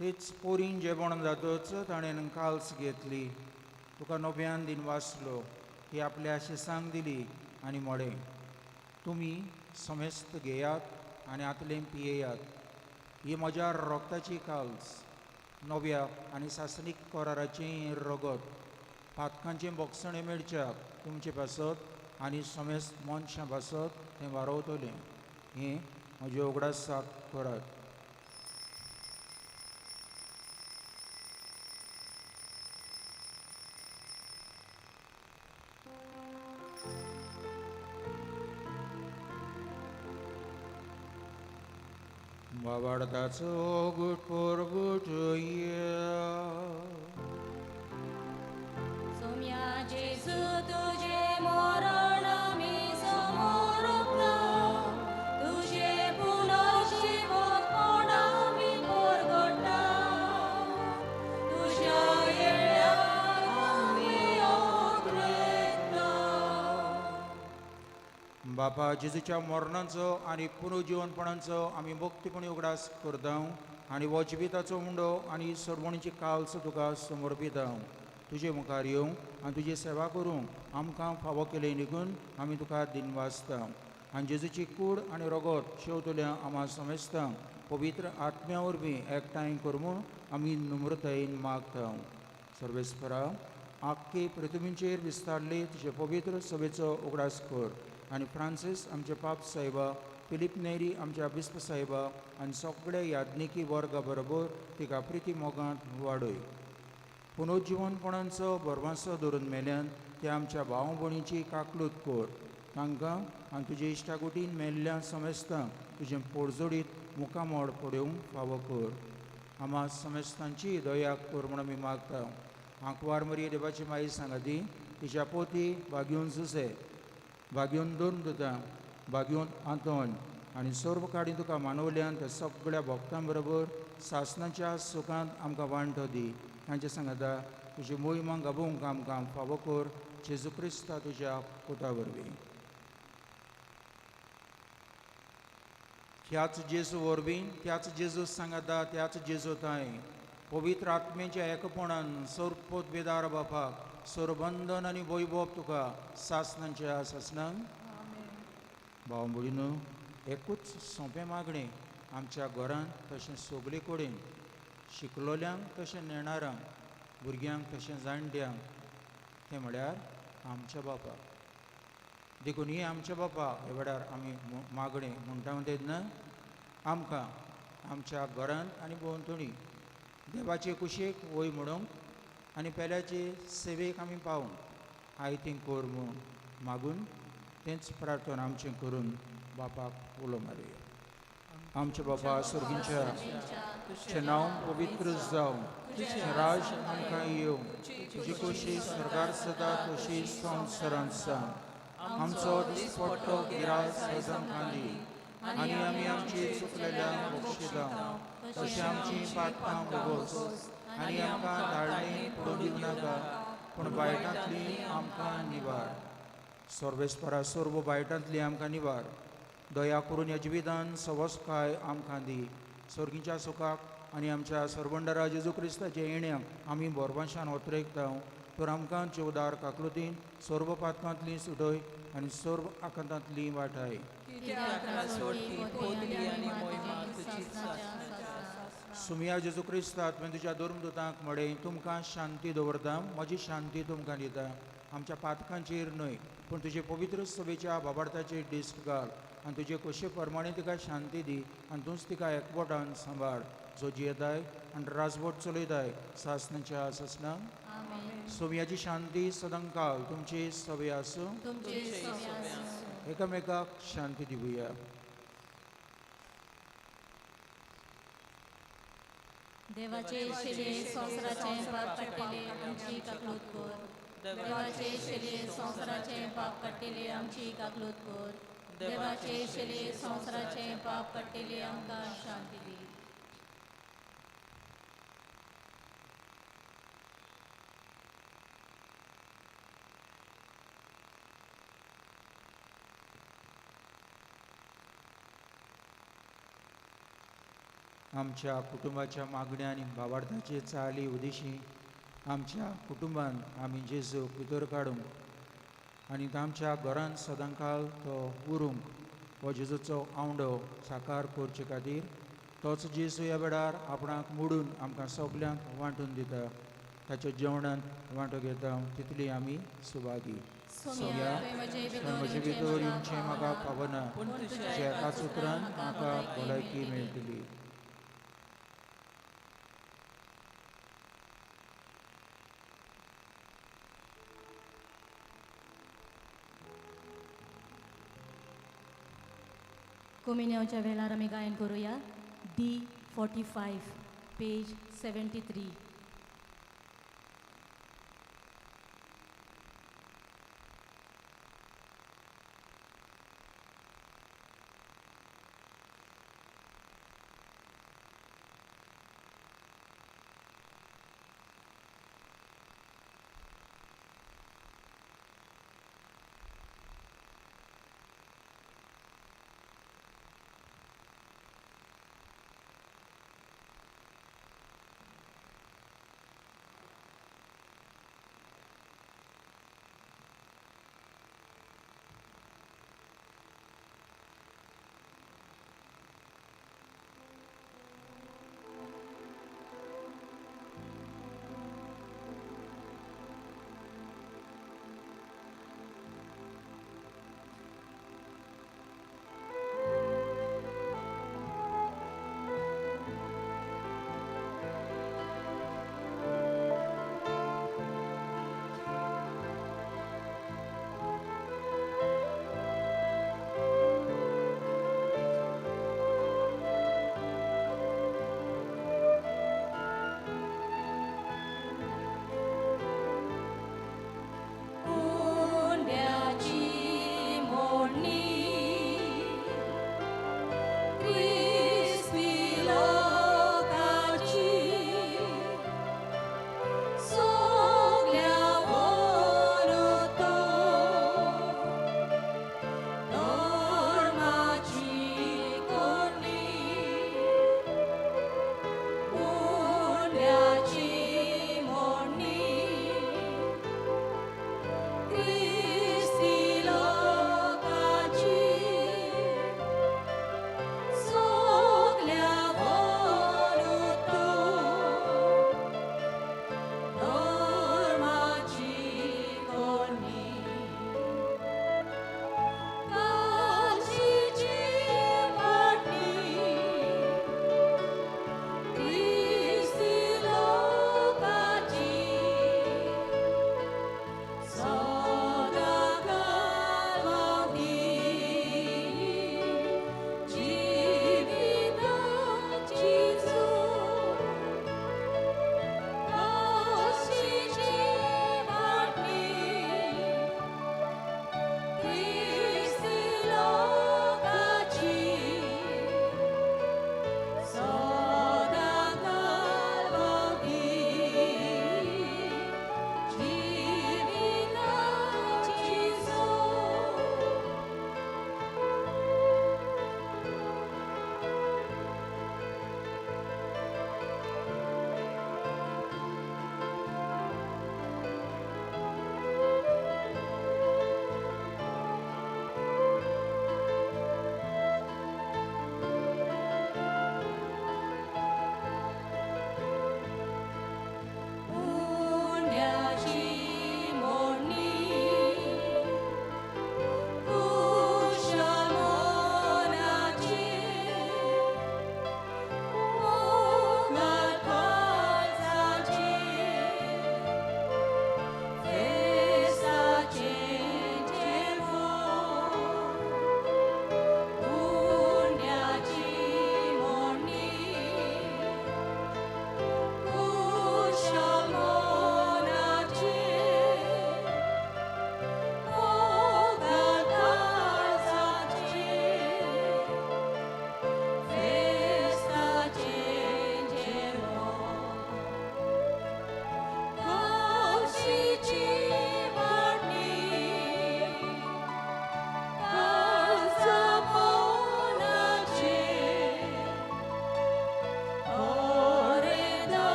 तेच पोरीन जेवण जातच ताणें काल्स घेतली, तुका नव्यान दिन वाचलो, ती आपल्या शिसांक दिली आनी म्हळें, तुमी समेस्त घेयात आनी आतलें पियेयात, ही म्हज्या रोगताची काल्स, नव्या आनी सासणीक कराराचें रगत, पातकांचें बोगसणें मेळच्याक तुमचे पासत आनी समेस्त मनशां पासत तें वारवतलें. हें म्हजें उगडासाक करात. बाबाडताचो गुट पोरगुटया. सोम्या जेजू तुझे मरण आमी समोरता, तुझे पुनर्जीवनपण आमी परगटा, तुझ्या येण्याक आमी ओत्रेता. बापा, जेजूच्या मरणाचो आनी पुनर्जिवनपणाचो आमी भक्तीपणी उगडास करता आनी हो जिविताचो उंडो आनी सरवणीची काल्स तुका समर्पिता. तुजे मुखार येवंक आनी तुजी सेवा करूंक आमकां फावो केलें देखून आमी तुका दिनवासता. आनी जेजूची कूड आनी रगत शेवतल्या आमा समेस्तांक पवित्र आत्म्या वरवीं एकठांय कर म्हूण आमी नम्रतायेन मागता. सर्वेस्परा, आख्खे पृथ्वीचेर विस्तारले तुजे पवित्र सभेचो उगडास कर आनी फ्रांसीस आमचे पाप साहेबा फिलीप नेरी आमच्या बिस्प साहेबा आनी सगळे याज्ञिकी वर्गा बरोबर तिका प्रिती मोगांत वाडय. पुनर्जिवनपणाचो भरवंसो धरून मेल्यान ते आमच्या भाव भयणीची काकलूत कर. तांकां आनी तुजे इश्टागुटीन मेल्ल्या समेस्तांक तुजें पोरजोडीत मुखामोड पळोवंक फावो कर. आमा समेस्तांची दया कर म्हूण आमी मागता. आंकवार मरिये देवाची माई सांगाती तिच्या पोती भाग्योन जुसे, भाग्योन दोन दुतां, भाग्योन आंतोन आनी सर्व काडी तुका मानवल्यान त्या सगळ्या भक्तां बरोबर सासनाच्या सुखांत आमकां वांटो दी. तांचे सांगाता तुजी मोहिमा गाबोवंक आमकां फावो कर. जेजू क्रिस्ता तुज्या पुता वरवीं. त्याच जेजू वरवीं, त्याच जेजू सांगाता, त्याच जेजू तांय पवित्र आत्मेच्या एकपणान सर्वपोत बेदार बापाक सरबंधन आनी वैभव तुका सासनांच्या सासनांक. भाव भयणीनो, एकूच सोंपें मागणें आमच्या घरांत तशें सगळे कडेन शिकलोल्यांक तशें नेणारांक, भुरग्यांक तशें जाणट्यांक, तें म्हळ्यार आमच्या बापाक. देखून ही आमच्या बापा हे वेळार आमी मागणें म्हणटा तेन्ना आमकां आमच्या घरांत आनी भोंवतणी देवाचे कुशेक वय म्हणूंक आनी पेल्याचे सेवेक आमी पावूंक आयतीं कर म्हूण मागून तेंच प्रार्थना आमचें करून बापाक उलो मारुया. आमच्या बापा सर्गींच्या, तुजें नांव पवित्र जावं, तुजें राज आमकां येवं, तुजी खोशी स्वर्गार सदा तशी संवसारांत जावं. आमचो दिसपट्टो गिरास आयज आमकां दी आनी आमी आमची चुकलेल्यांक बक्षिता तशें आमची पातकां भोगोस आनी आमकां धाडणे पडूं दिवं नाका, पूण बायटांतली आमकां निवार. सर्वेस्परा सर्व बायटांतली आमकां निवार. दया करून ह्या जिवितान सवसकाय आमकां दी. सर्गीच्या सुखाक आनी आमच्या सर्वंडरा जेजू क्रिस्ताच्या येण्याक आमी बोरवांशान ओतरेकता. तर आमकां चवदार काकलुतीन सर्व पातकांतली सुटय आनी सर्व आकांतांतली वाटाय. सुमिया जेजू क्रिस्ता तुवें तुज्या धर्मदूतांक म्हळें, तुमकां शांती दवरता, म्हजी शांती तुमकां दिता. आमच्या पातकांचेर न्हय पूण तुजे पवित्र सभेच्या बाबार्थाचेर दिश्ट घाल आनी तुजे खोशे प्रमाणे तिका शांती दी आनी तूंच तिका एकवटान सांबाळ, जो जियेताय आनी राजवट चलयताय सासनाच्या सासनाक. सोम्याची शांती सदांकाल तुमची सवे आसूं. एकामेकाक शांती दिवया. देवाचे शिले संवसाराचे पाप काडटले आमची काकलूत कर. देवाचे शिले संवसाराचे पाप काडटले आमची काकलूत कर. देवाचे शिले संवसाराचे पाप काडटले आमकां शांती दी. आमच्या कुटुंबाच्या मागण्या आनी भावार्थाचे चाली उदेशी आमच्या कुटुंबान आमी जेजूक भितर काडूंक आनी आमच्या घरांत सदांकाल तो उरूंक हो जेजूचो आवंडो साकार करचे खातीर तोच जेजू ह्या वेळार आपणाक मोडून आमकां सगल्यांक वांटून दिता. ताच्या जेवणांत वांटो घेता तितली आमी सुभागी. सोम्या म्हजे भितर येवचें म्हाका पावना, तुज्या एकाच उतरान म्हाका भलायकी मेळटली. कोमिन्यांच्या वेळार आमी गायन करुया. D 45 page 73.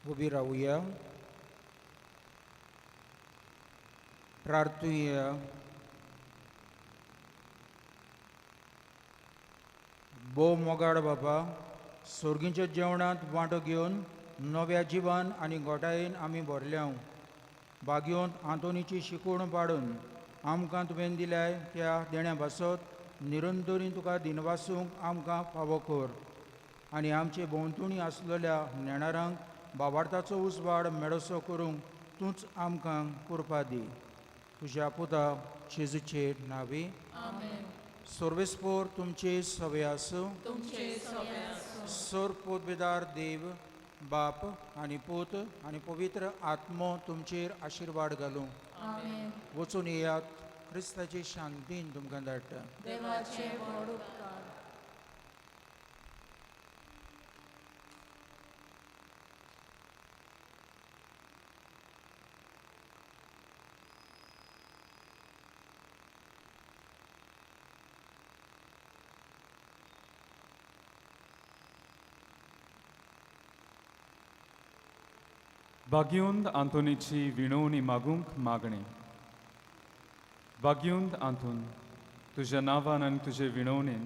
उबी रावया, प्रार्थुया। भोव मोगाड बाबा, सोर्गींच्या जेवणांत वांटो घेवन नव्या जिवन आनी गोटायेन आमी भरल्या। बागयोंत आंतोनीची शिकवण पाडून आमकां तुवें दिल्याय त्या देण्या पासत निरंतरी तुका दिनवासूंक आमकां फावो कर आनी आमचे भोंवतणी आसलेल्या नेणारांक बाबार्थाचो उजवाड मेळसो करूंक तूंच आमकां कृपा दी। तुज्या पुता जेजूचे नांवी सर्वेस्पोर तुमचे सवे आसूं। सोर पोतबेदार देव बाप आनी पूत आनी पवित्र आत्मो तुमचेर आशिर्वाद घालूं। वचून येयात, क्रिस्ताची शांतीन तुमकां धाडटा। देवाचे व्हड उपकार। बागयोंत आंतोनीची विणवणी मागूंक मागणी। बागयोंत आंतोन, तुज्या नांवान आनी तुजे विणवणेन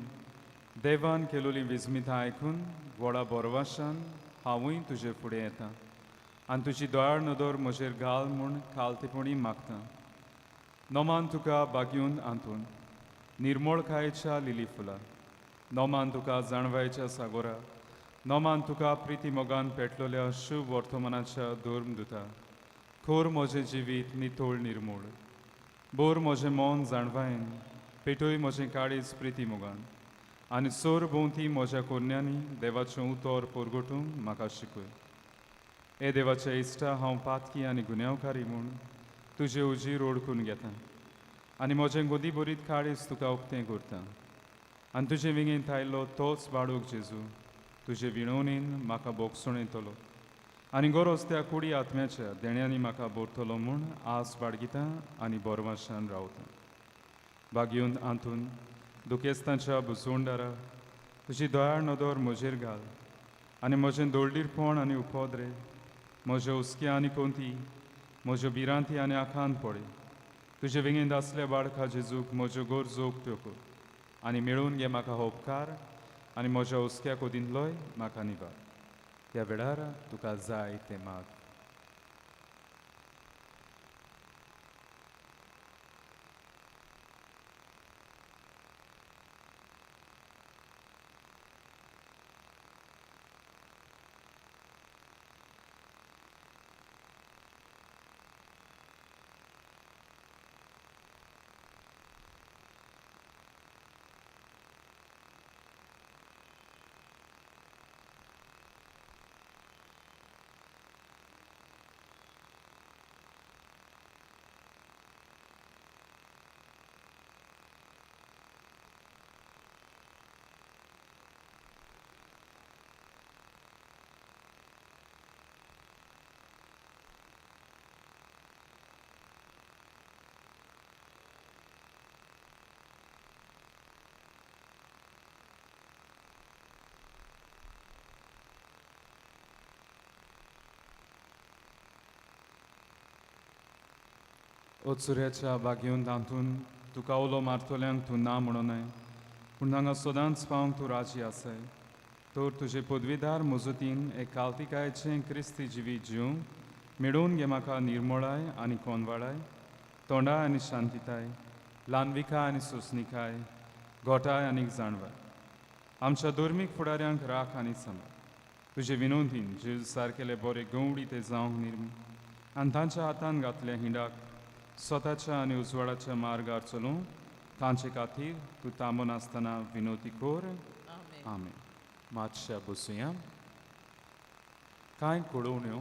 देवान केलोली विस्मिता आयकून व्हडा बोरवाशान हांवूय तुजे फुडें येता आनी तुजी दयाळ नदर म्हजेर घाल म्हूण खालतेपणी मागता। नोमान तुका बागयोंत आंतोन, निर्मोळकायेच्या लिली फुलां, नोमान तुका जाणवायच्या सागोरा, नोमान तुका प्रिती मोगान पेटलोल्या शुभ वर्तमानाच्या धर्मदुता, खोर म्हजें जिवीत नितोळ निर्मूळ, बोर म्हजें मन जाणवायन, पेटोय म्हजें काळीज प्रिती मोगान आनी सोर भोंवती म्हज्या कोन्यांनी देवाचें उतर परगटूंक म्हाका शिकय। हे देवाच्या इश्टा, हांव पातकी आनी गुन्यांवकारी म्हूण तुजे उजीर ओळखून घेता आनी म्हजें गोदी बरीत काळीज तुका उक्तें करता आनी तुजे विंगेंत आयलो तोच बाळूक जेजू तुजे विणवणेन म्हाका बोगसण येतलो आनी गरज त्या कुडी आत्म्याच्या देण्यांनी म्हाका भरतलो म्हूण आस बाळगिता आनी बोरवाशान रावता। बागयोन आंतून, दुखेस्तांच्या बुजवणदारा, तुजी दयाळ नदर म्हजेर घाल आनी म्हजें दोळडीरपण आनी उपद्रे, म्हज्यो हुस्के आनी कोंती, म्हज्यो भिरांती आनी आखांत पडे। तुजे विंगेंत आसल्या बाळका जेजूक म्हज्यो गरजो उक्त्यो कर आनी मेळोवन घे म्हाका हो उपकार आनी म्हज्या हुस्क्या कोदींतलोय म्हाका निवार। त्या वेळार तुका जाय तें माग। ओ चुऱ्याच्या बागयोन तातून तुका उलो मारतल्यांक तूं ना म्हणूनय, पूण हांगा सदांच पावंक तूं राजी आसाय। तर तुजे पदवीदार मजतीन एक कावतिकायेचें क्रिस्ती जिवीत जिवंक मेळोवन घे म्हाका निर्मळाय आनी कोनवाळाय, तोंडाय आनी शांतिताय, ल्हानविकाय आनी सोंसणिकाय, गोठाय आनी जाणवाय। आमच्या धर्मीक फुडाऱ्यांक राख आनी सांबाळ। तुजे विनोदीन जेजू सारकेले बरे गवडी ते जावंक निर्मी आनी तांच्या हातान घातल्या हिंडाक स्वताच्या आनी उजवाडाच्या मार्गार चलूंक तांचे खातीर तूं थांबनासतना विनोदी कर। आमेन। मातशा बसुया। कांय कळोवण्यो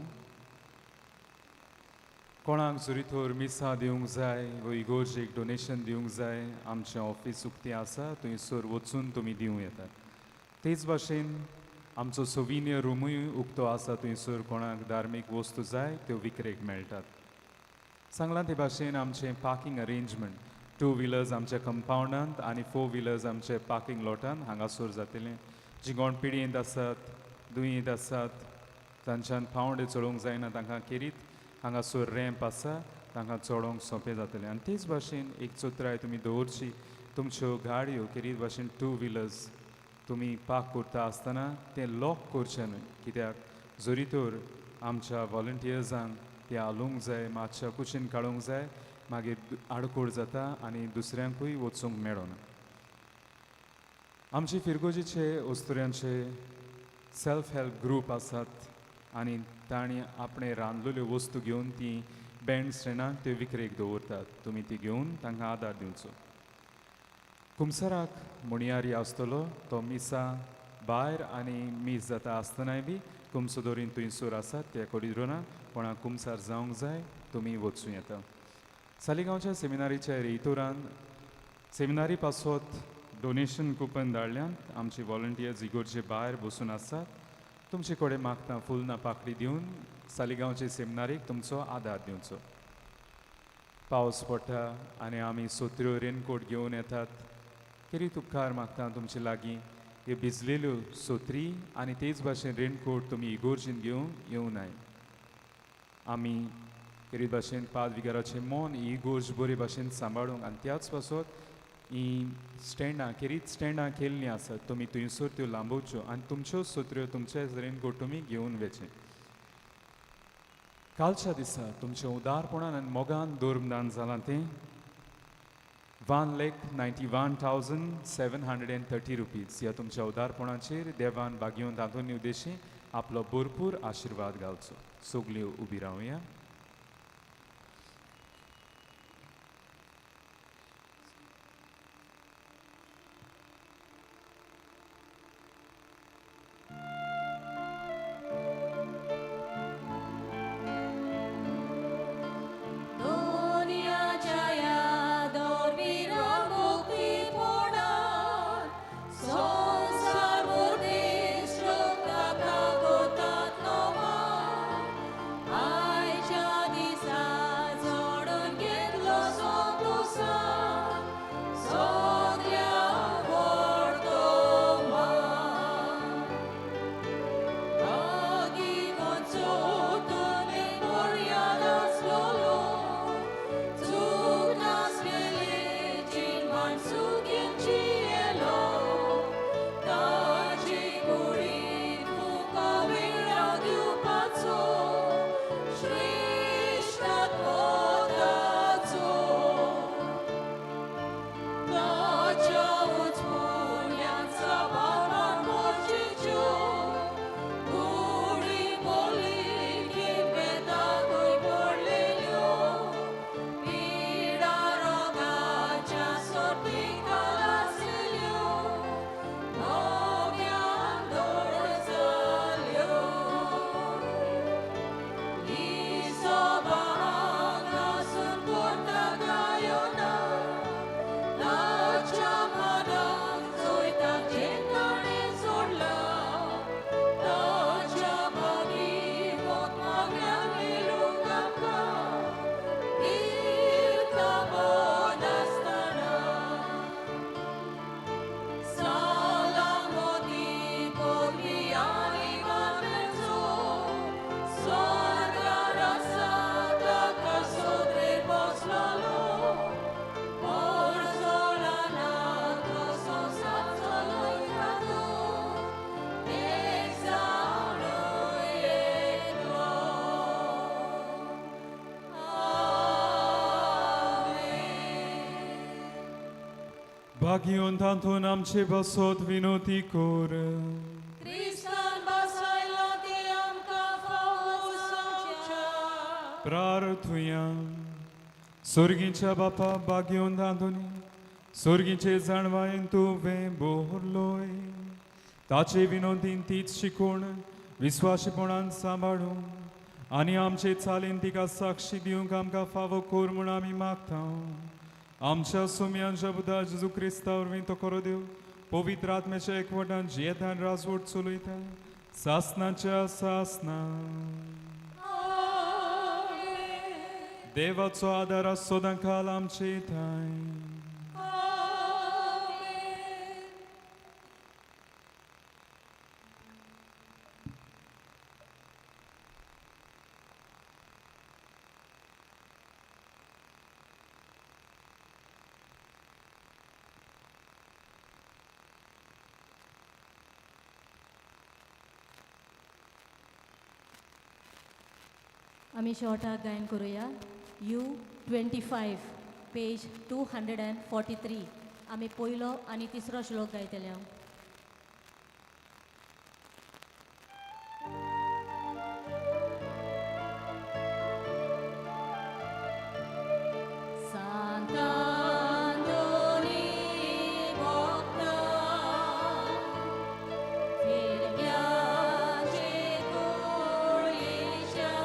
कोणाक जरी तर मिसां दिवंक जाय वा इगोर्जेक डोनेशन दिवंक जाय, आमचें ऑफीस उक्तें आसा, थंयसर वचून तुमी दिवं येतात। तेच भाशेन आमचो सोविनियर रुमूय उक्तो आसा, थंयसर कोणाक धार्मीक वस्तू जाय त्यो विक्रेक मेळटात। सांगलां ते भाशेन आमचें पार्किंग अरेंजमेंट, 2 व्हिलर्स आमच्या कंपावंडांत आनी 4 व्हिलर्स आमचे पार्किंग लॉटान हांगासर जातलें। जी कोण पिडयेंत आसात, दुयेंत आसात, तांच्यान पावंडे चडोवंक जायना तांकां खेरीत हांगासर रॅम्प आसा तांकां चडोवंक सोंपें जातलें. आनी तेच भाशेन एक चत्राय तुमी दवरची, तुमच्यो गाडयो खेरीत भाशेन टू व्हिलर्स तुमी पार्क करता आसतना तें लॉक करचें न्हय, कित्याक जरी तर आमच्या वॉलंटियर्सांक तें हालोवंक जाय, मातशा कुशीन काडूंक जाय, मागीर आडखळ जाता आनी दुसऱ्यांकूय वचूंक मेळना. आमचे फिरगोजीचे अस्तुऱ्यांचे सेल्फ हेल्प ग्रूप आसात आनी तांणी आपणें रांदलेल्यो वस्तू घेवन ती बँड स्टँडाक त्यो विक्रेक दवरतात. तुमी ती घेवन तांकां आदार दिवचो. कुमसराक मुणयारी आसतलो तो मिसा भायर आनी मीस जाता आसतनाय बी कुमसदोरीन थंयसर आसात त्या कोरिडोरान कोणाक कुमसार जावंक जाय तुमी वचूं येता. सालिगांवच्या सेमिनारीच्या रेयतोरान सेमिनारी पासत डोनेशन कुपन धाडल्यात. आमचे वॉलंटियर्स इगोर्जे भायर बसून आसात. तुमचे कडेन मागता फुलना पाकडी दिवन सालिगांवचे सेमिनारीक तुमचो आदार दिवचो. पावस पडटा आनी आमी सोत्र्यो रेनकोट घेवन येतात. खेरीत उपकार मागता तुमचे लागीं ह्यो भिजलेल्यो सोत्री आनी तेच भाशेन रेनकोट तुमी इगोर्जीन घेवन येवं नाय. आमी खेरीत भाशेन पाद विगाराचें मन ही इगोर्ज बरे भाशेन सांबाळूंक आनी त्याच पासत ही स्टँडां खेरीत स्टँडां केल्लीं आसात तुमी थंयसर त्यो लांबोवच्यो आनी तुमच्यो सोत्र्यो तुमचे रेनकोट तुमी घेवन वेचे. कालच्या दिसा तुमच्या उदारपणान आनी मोगान धर्मदान जालां तें 1,91,730 रुपीज. ह्या तुमच्या उदारपणाचेर देवान बागेवन तातूंत उद्देशी आपलो भरपूर आशिर्वाद घालचो. सगल्यो उबी रावया. भाग्योन तातून आमचे बसोत विनोती कोर. क्रिस्तान बसयला ते आमकां फावो जावच्या. प्रार्थुया. सोर्गीच्या बापा भाग्योन तातून सोर्गीचे जाणवायेन तुवें बोरलोय ताचे विनोदीन तीच शिकोवण विस्वाशीपणान सांबाळूं आनी आमचे चालीन तिका साक्षी दिवंक आमकां फावो कोर म्हूण आमी मागता. आमच्या सोम्यांच्या बुधा जेजू क्रिस्ता वरवीं तो करो देव पवित्र आत्म्याच्या एकवटान जियेतान राजवट चलयता सासनाच्या सासना. देवाचो आदार सदां काल आमचे ठांय. आमी शेवटाक गायन करुया U 25 page 243. आमी पयलो आनी तिसरो श्लोक गायतले हांव. सांतांतोनी भोगता फिरग्याचे कुळीच्या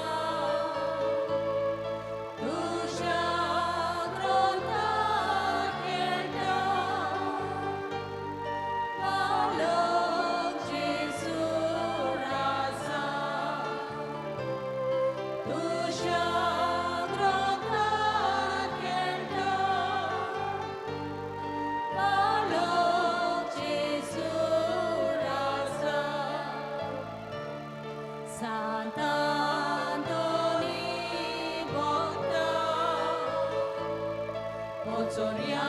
तुज्या ग्रंथात खेळटा बालक जेजू राजा तुज्या ग्रंथात खेळटा बालक जेजू राजा. सांतांतोनी भोगता पोचोर्या.